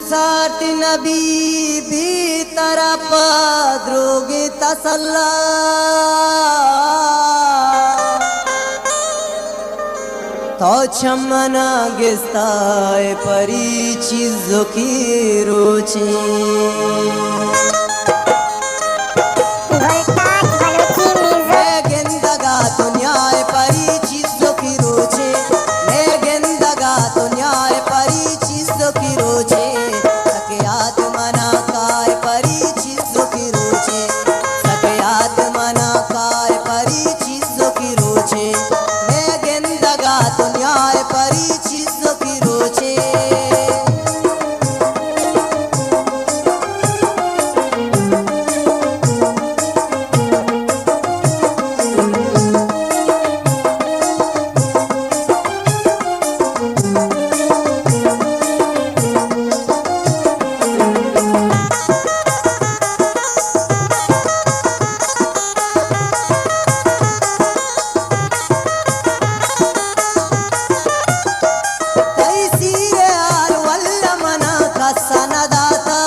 سارت نبی بی طرف دروگ تسلا۔ تو چمنا گستا ئے پری چیزو کی روچے۔ گلتاج بلوچی میوزک۔ اے گندگا دنیا ئے پری چیزو کی روچے۔ اے گندگا دنیا ئے پری چیزو کی روچے۔ سکے یاد منا کائے پری چیزو کی روچے۔ سکے یاد منا کائے پری چیزو کی روچے۔ اے گندگا دنیا ئے پری چیزو کی روچے۔ تئی سیر حال واللہ منا کس نہ داتا۔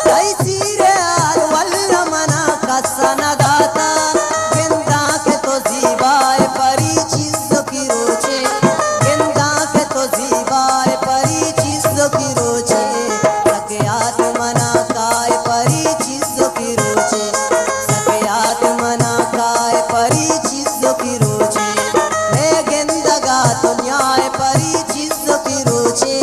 تئی سیر حال واللہ منا کس نہ داتا۔ گنداں کہ تو زیبا ئے پری چیزو کی روچے۔ گنداں کہ تو زیبا ئے پری چیزو کی روچے۔ سکے یاد منا کائے پری چیزو کی روچے۔ سکے یاد منا کائے پری چیزو کی روچے۔ اے گندگا دنیا ئے پری چیزو کی روچے۔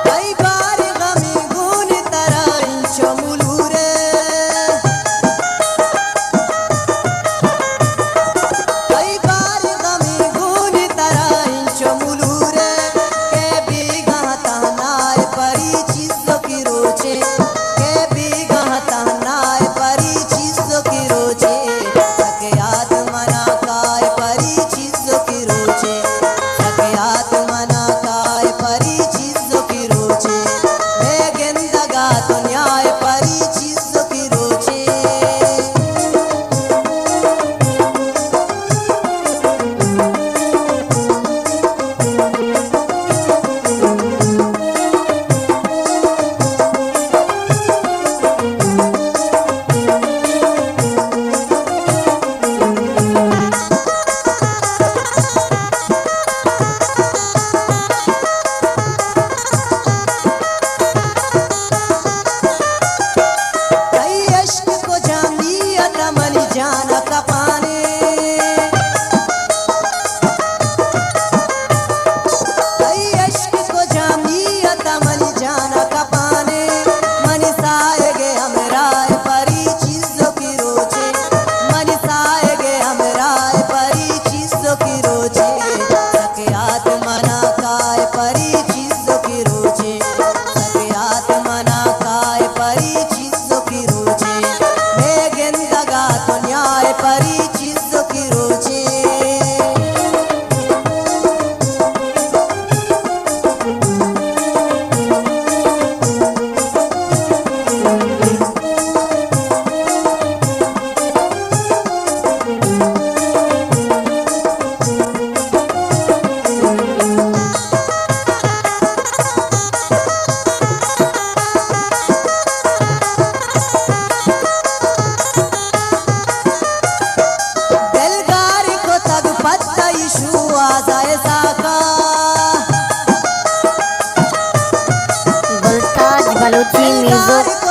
تئی بار غمی گون ترا انچو ملورے۔ تئی بار غمی گون ترا انچو ملورے۔ کہ بیگاہ تہنا ئے پری چیزو کی روچے۔ کہ بیگاہ تہنا ئے پری چیزو کی روچے۔ سکے یاد منا کائے پری چیزو کی روچے۔ سکے یاد منا کائے پری چیزو کی روچے۔ اے گندگا دنیا ئے پری چیزو کی روچے۔ تئی عشق کجام نیت منی جان کپانے۔ تئی عشق کجام نیت منی جان کپانے۔ منی ساہگ ءِ ہمراہ پری چیزو کی روچے۔ منی ساہگ ءِ ہمراہ پری چیزو کی روچے۔ سکے یاد منا کائے پری چیزو کی روچے۔ سکے یاد منا کائے پری چیزو کی روچے۔ اے گندگا دنیا ئے پری چیزو کی روچے۔ دلگار کتگ پہ تئی شوہاز ءِ ساکا۔ گلتاج بلوچی میوزک۔